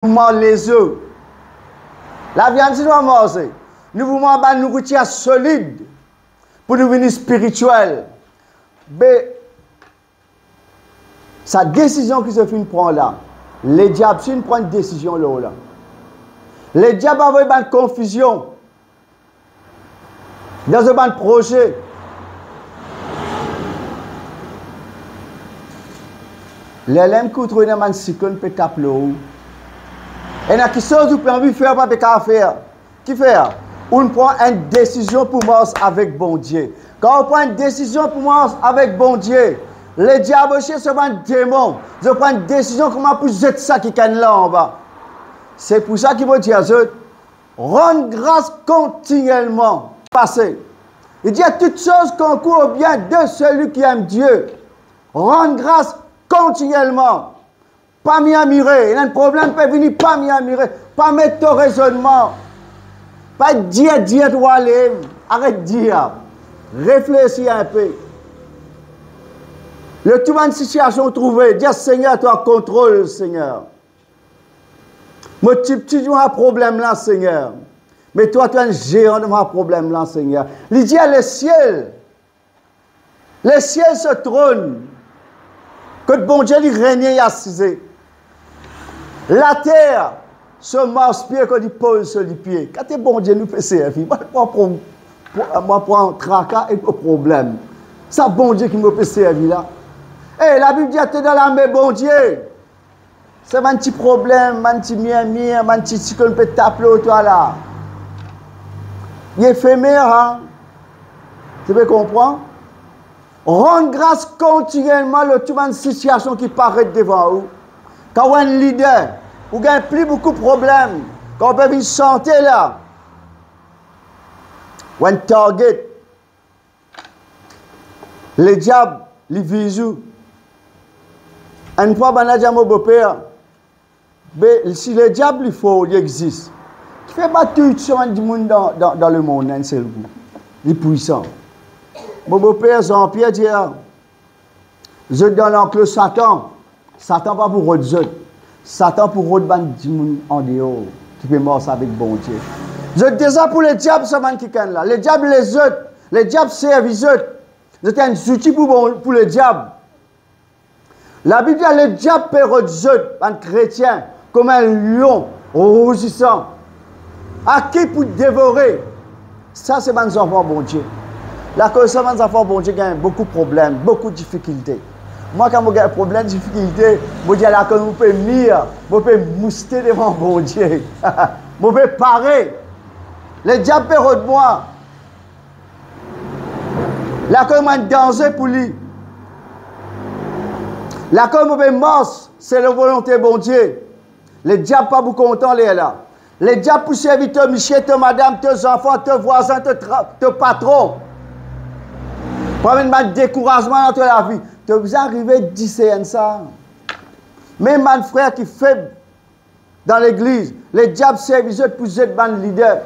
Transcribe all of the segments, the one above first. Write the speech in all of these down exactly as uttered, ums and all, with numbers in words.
nou manz lezo. Laviann si nou manze, nou pou manz bann nouritir solid pou nou vini spiritiel. Be sa desizion ki zot finn pran la, lediab finn pran enn desizion lor la. Lediab avoy bann konfizion dan zot bann proze. Lerla ki ou trouve ena bann siklonn pe tap lor ou, ena kiksoz ou pe anvi fer, pa pe kapav fer. Kifer? Ou'nn pran enn desizion pou mars avek Bondie. Kan ou pran enn desizion pou mars avek Bondie, lediab osi, so bann demon, zot pran enn desizion kouma pou zet sa kikenn la anba. Se pou sa ki mo dir zot, rann gras kontinielman. Pase, li dir, toutes choses concourent au bien de celui qui aime Dieu. Rann gras kontinielman. Pa mirmire, ena enn problem pe vini, pa mirmire, pa met to rezonnman, pa dir, dir, to ale, aret dir, reflesi inpe. Lor tou bann sitiasion ou trouve, dir, Segner, to an kontrol, Segner. Mo tipti dan sa problem la, Segner, me twa, to enn zean dan sa problem la, Segner. Li dir, lesiel, lesiel so tronn, kot Bondie li regne, li asize. Later, so marspie kot li poz so lipie. Kate Bondie nou pe servi, mwa, mwa pran, mwa pran traka ek mo problem. Sa Bondie ki mo pe servi la. E Labib dir, to dan lame Bondie. Sa bann ti problem, bann ti mirmir, bann ti siklonn pe tap lor twa la, li efemer, a. To pe konpran? Rann gras kontinielman lor tou bann sitiasion ki paret devan ou. Kan ou enn lider, ou gagn pli boukou problem. Kan ou pe vinn sante la, ou enn target. Lediab, li viz ou. Enn fwa, bann la dir mo boper, be, si lediab li for, li exis, kifer bat tou sa bann dimoun dan, dan, dan lemond enn sel kou? Li pwisan. Mo boper Jean-Pierre dir, zot dan lanklo Satan. Satan pa pou rod zot. Satan pou rod bann dimoun andeor ki pe mars avek Bondie. Zot deza pou lediab, sa bann kikenn la. Lediab les zot, lediab servi zot. Zot enn zouti pou bon, pou lediab. Labib dir, lediab pe rod zot, bann kretien, kouma enn lion rouzisan, a ki pou devore. Sa se bann zanfan Bondie. Lakoz sa bann zanfan Bondie gagn boukou problem, boukou difikilte. Mwa, kan mo gagn problem, difikilte, mo dir, lakoz mo pe mir, mo pe mouste devan Bondie. Mo pe pare. Lediab pe rod mwa. Lakoz mo enn danze pou li. Lakoz mo pe mars selon volonte Bondie. Lediab pa pou kontan lerla. Lediab pou servi to misie, to madam, to zanfan, to vwazin, to tra-, to patron, pou amenn bann dekourazman dan to lavi. To bizin arive disern sa. Mem bann frer ki feb dan legliz, lediab servi zot pou zet bann lider,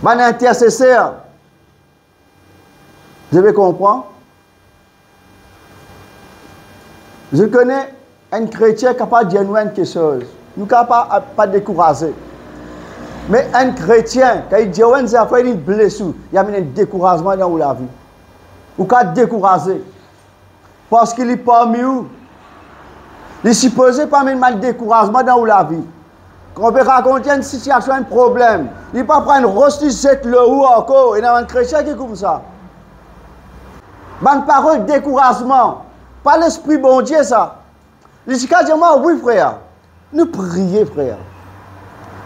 bann interseser. Zot pe konpran? Zot kone, enn kretien kapav dir nou enn kiksoz, nou kapav pa dekouraze. Me enn kretien, kan li dir ou enn zafer, li bles ou, li amenn enn dekourazman dan ou lavi. Ou kapav dekouraze. Parski li parmi ou. Li sipoze pa amenn bann dekourazman dan ou lavi. Kan ou pe rakont enn sitiasion, enn problem, li pa pran enn ros, li zet lor ou ankor. Ena bann kretien ki koumsa. Bann parol dekourazman, pa Lespri Bondie sa. Li ti kapav dir mwa, wi frer, nou priye, frer.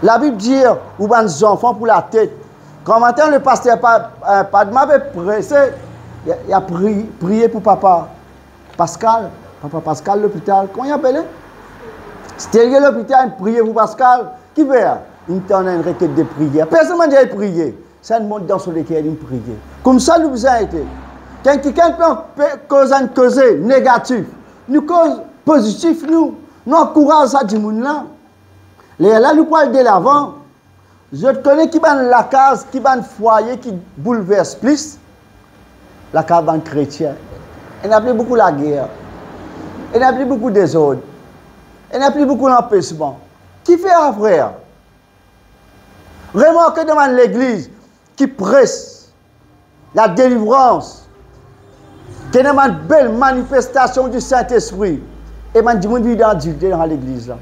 Labib dir, ou bann zanfan pou latet. Gramatin, lepaster Pa-, eh, Padma pe prese, li, li a pri-, priye pou papa Pascal, papa Pascal lopital, kouma li apele? Steril lopital, priye pou Pascal. Kifer? Inn tann enn reket de priyer. Personn pa dir li priye. Sa inn mont dan so leker, linn priye. Koumsa nou bizin ete. Kan kikenn pe, pe koz enn koze negatif, nou koz pozitif nou. Nou ankouraz sa dimoun la. Lerla nou pou al delavan. Zot kone ki bann lakaz, ki bann fwaye ki boulvers plis? Lakaz bann kretien. Ena pli boukou lager. Ena pli boukou dezord. Ena pli boukou lanpesman. Kifer, frer? Remarke dan bann legliz ki pres ladelivrans, ki ena bann bel manifestasion di Sintespri, e bann dimoun vinn dan difikilte dan legliz la.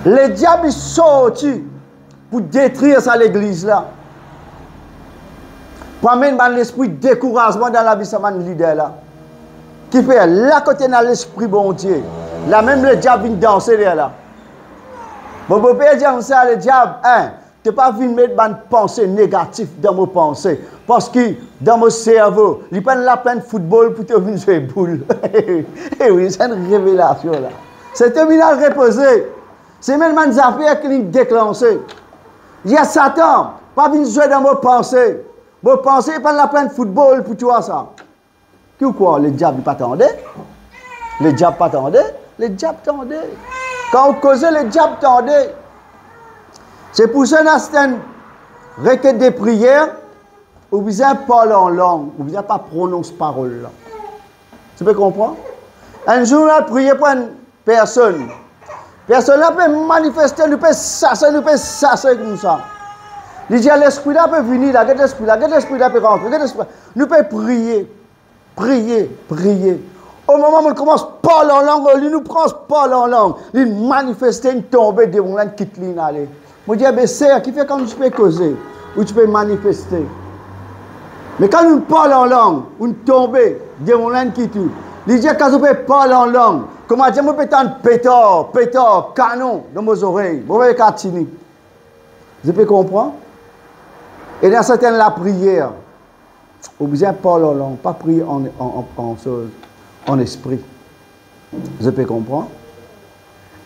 Lediab, li sorti pou detrir sa legliz la, pou amenn bann lespri dekourazman dan lavi sa bann lider la. Kifer? La kot ena Lespri Bondie, lamem lediab vinn danse lerla. Mo boper dir koumsa, lediab, en, to pa vinn met bann panse negatif dan mo panse, parski dan mo servo, li pa'nn laplenn foutbol pou to vinn zwe boul. E wi, sa enn revelasion la. Se to vinn al repoze. Se mem bann zafer ki li deklanse. Li dir Satan, pa vinn zwe dan mo panse. Mo panse pa'nn laplenn foutbol pou twa sa. Ki ou krwar, lediab li pa tande? Lediab pa tande? Lediab tande. Kan ou koze, lediab tande. Se pou sa, ena sertin rekek de priyer, ou bizin parl an lang, ou bizin pa pronons parol la. To pe konpran? Enn zour, nou al priye pou enn personn. Personn la pe manifeste, nou pe sase, nou pe sase koumsa. Li dir, lespri la pe vini la, get lespri la, get lespri la pe rantre, get lespri la. Nou pe priye, priye, priye. O moman mo koumans parl an lang, li nou koumans parl an lang, li manifeste, li tonbe, demon la inn kit li, inn ale. Mo dir, be ser, kifer kan nou ti pe koze, ou ti pe manifeste? Me kan nou parl an lang, ou tonbe, demon la inn kit ou. Li dir, kan zot pe parl an lang, kouma dir mo pe tann petar, petar, kanon dan mo zorey, mo pe ka tini. Zot pe konpran? Ena sertin lapriyer, ou bizin parl an lang, pa priye an, an, an, an soz, an espri. Zot pe konpran?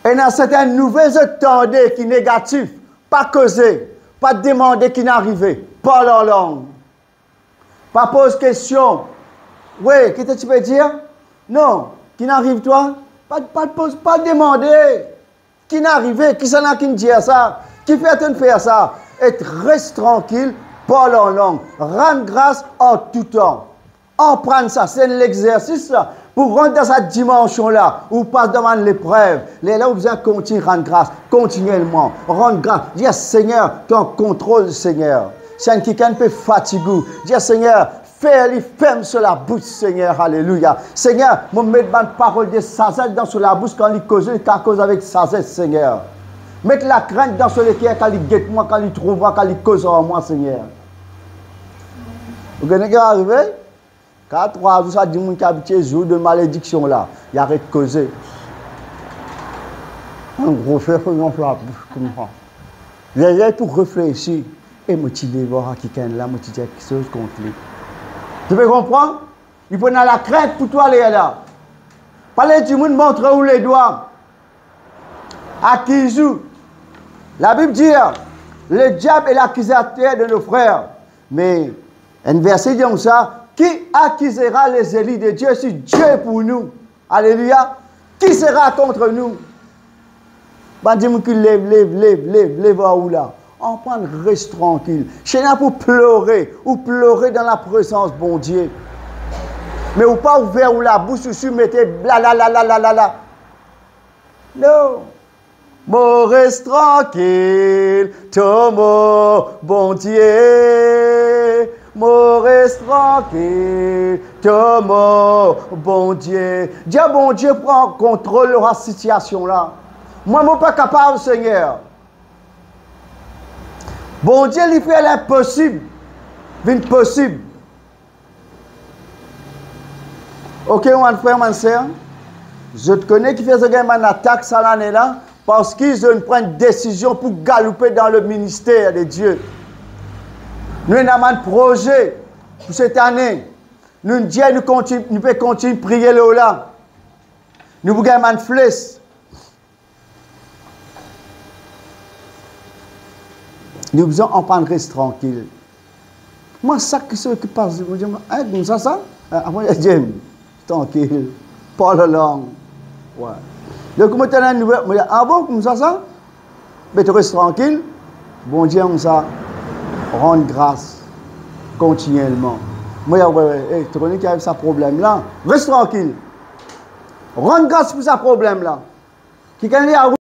Ena sertin nouvel zot tande ki negatif, pa koze, pa demande ki'nn arive, parl an lang. Pa poz kestion. We, ki to ti pe dir? Non, ki'nn ariv twa? Pa, pa poz, pa demande. Ki'nn arive? Kisannla ki'nn dir sa? Kifer to'nn fer sa? E res trankil, parl an lang, rann gras an tou tan. Aprann sa, se enn lexersis la, pou rant dan sa dimansion la, ou pas dan bann leprev. Lerla ou bizin kontign rann gras, kontinielman, rann gras. Dir, Segner, to an kontrol, Segner. Si enn kikenn pe fatige ou, dir, Segner, fer li ferm so labous, Segner, aleluya. Segner, mo met bann parol de sazes dan so labous, kan li koze, li kapav koz avek sazes, Segner. Met lakrint dan so leker, kan li get mwa, kan li trouv mwa, kan li koz ar mwa, Segner. Ou kone ki arive? Kat, trwa zour, sa dimoun ki abitie zour de malediksion la, li aret koze. Enn gro fer finn dan so labous koumsa. Lerla pou reflesi, e mo ti devan sa kikenn la, mo ti dir kiksoz kont li. To pe konpran? Li pou ena lakrint pou twa lerla. Pa les dimoun montre ou ledwa, akiz ou. Labib dir, le diable est l'accusateur de nos frères. Me enn verse dir koumsa, qui accusera les élus de Dieu si Dieu est pour nous? Aleluya. Qui sera contre nous? Bann dimoun ki lev, lev, lev, lev, lev ar ou la, aprann res trankil. Si ena pou plore, ou plore dan laprezans Bondie. Me ou pa ouver ou labous, ou swiv mete bla la la la la la la. Non. Mo res trankil, to mo Bondie. Mo res trankil, to mo Bondie. Dir Bondie pran kontrol lor sa sitiasion la. Mwa, mo pa kapav, Segner. Bondie, li fer linposib vinn posib. Oke, bann frer, bann ser, zot kone kifer zot gagn bann atak sa lane la? Parski zot inn pran desizion pou galoupe dan le minister de Die. Nou ena bann proze pou set ane. Nou dir nou kontign-, nou pe kontign priye lor la. Nou pou gagn bann fles. Nou bizin aprann res trankil. Mwa, sak ki so ki pas, mo dir, en, koumsa sa? En, apre, James, trankil, parl lang. Wi. Donk, mo tann enn nouvel, mo dir, ah bon, koumsa sa? Be to res trankil, Bondie koumsa, rann gras kontinielman. Mo dir, wi, wi, e, to kone ki ariv sa problem la? Res trankil. Rann gras pou sa problem la. Kikenn li, ah,